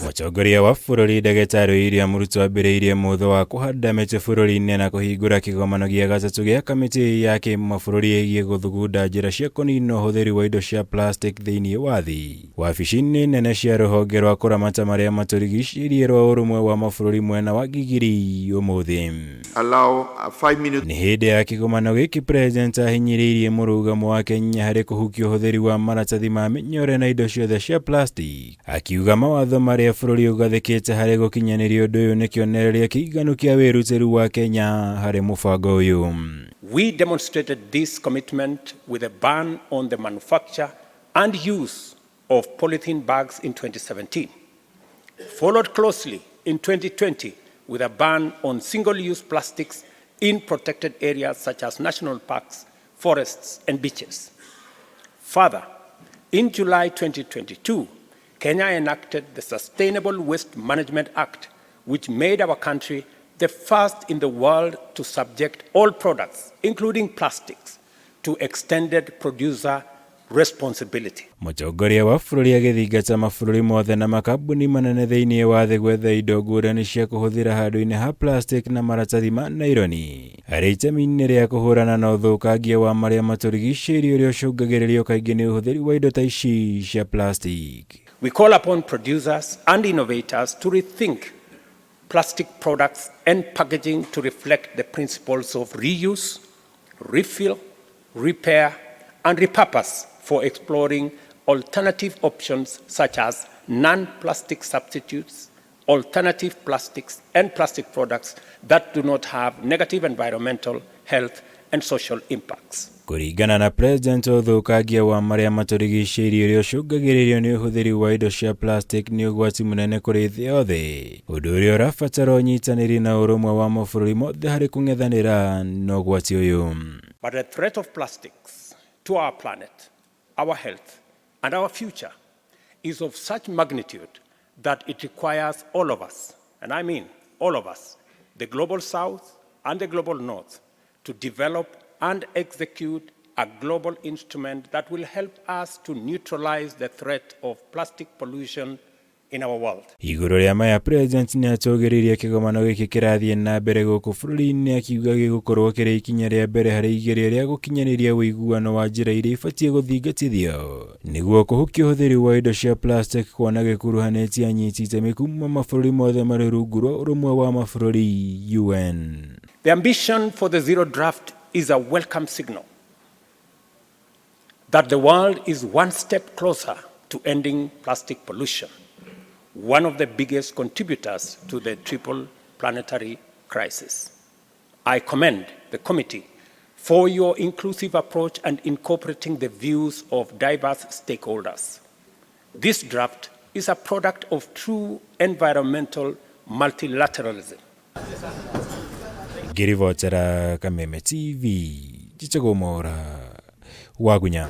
Mũtongoria wa bũrũri Ndagĩtarĩ William Ruto ambĩrĩirie mũthũ wa kũhanda mĩtĩ bũrũri-inĩ na kũhingũra kĩgomano gĩa gatatũ gĩa kamĩtĩ ya kĩmabũrũri ĩgiĩ gũthugunda njĩra cia kũnina ũhũthĩri wa indo cia plastic thĩinĩ wa thĩ. Wabici-inĩ nene cia rũhonge rwa kũramata marĩa matũrigicĩirie rwa ũrũmwe wa mabũrũri mwena wa Gigiri ũmũthĩ. Allow a 5 minute Nĩ hĩndĩ ya kĩgomano gĩkĩ President ahinyĩrĩirie mũrũgamo wa Kenya harĩ kũhukia ũhũthĩri wa maratathi ma mĩnyore na indo ciothe cia plastic, akiuga mawatho marĩa bũrũri ũgathĩkĩte harĩ gũkinyanĩria ũndũ ũyũ nĩ kĩonereria kĩiganu kĩa wĩrutĩri wa Kenya harĩ mũbango ũyũ. We demonstrated this commitment with a ban on the manufacture and use of polythene bags in 2017, followed closely in 2020 with a ban on single-use plastics in protected areas such as national parks, forests, and beaches. Further, in July 2022, Kenya enacted the Sustainable Waste Management Act, which made our country the first in the world to subject all products, including plastics, to extended producer responsibility. Mũtongoria wa bũrũri agĩthingata mabũrũri mothe na makambuni manene thĩinĩ wa thĩ gwetha indo ngũrani cia kũhũthĩra handũ-inĩ ha plastic na maratathi ma naironi harĩ itemi-inĩ rĩa kũhũrana na ũthũkangia wa marĩa matũrigicĩirie ũrĩa ũcũngagĩrĩrio kaingĩ nĩ ũhũthĩri wa indo ta ici cia plastic. We call upon producers and innovators to rethink plastic products and packaging to reflect the principles of reuse, refill, repair, and repurpose for exploring alternative options such as non-plastic substitutes, alternative plastics, and plastic products that do not have negative environmental, health, and social impacts. Kũringana na President, ũthũkangia wa marĩa matũrigicĩirie ũrĩa ũcũngagĩrĩrio nĩ ũhũthĩri wa indo cia plastic nĩ ũgwati mũnene kũrĩ thĩ yothe, ũndũ ũrĩa ũrabatara ũnyitanĩri na ũrũmwe wa mabũrũri mothe harĩ kũng'ethanĩra na ũgwati ũyũ. But the threat of plastics to our planet, our health, and our future is of such magnitude that it requires all of us, and I mean all of us, the Global South and the Global North, to develop and execute a global instrument that will help us to neutralize the threat of plastic pollution in our world. Igũrũ rĩa maya, President nĩ atũgĩrĩirie kĩgomano gĩkĩ kĩrathiĩ na mbere gũkũ bũrũri-inĩ, akiuga gĩgũkorwo kĩrĩ ikinya rĩa mbere harĩ igerio rĩa gũkinyanĩria ũiguano wa njĩra iria ibatiĩ gũthingatithio nĩguo kũhukia ũhũthĩri wa indo cia plastic, kuona gĩkuruhanĩtie anyiti itemi kuma mabũrũri mothe marĩ rungu rwa ũrũmwe wa mabũrũri UN. The ambition for the zero draft is a welcome signal that the world is one step closer to ending plastic pollution, one of the biggest contributors to the triple planetary crisis. I commend the committee for your inclusive approach and incorporating the views of diverse stakeholders. This draft is a product of true environmental multilateralism. Ngĩribotera Kameme TV, njĩtagwo Mwaura Wagunya.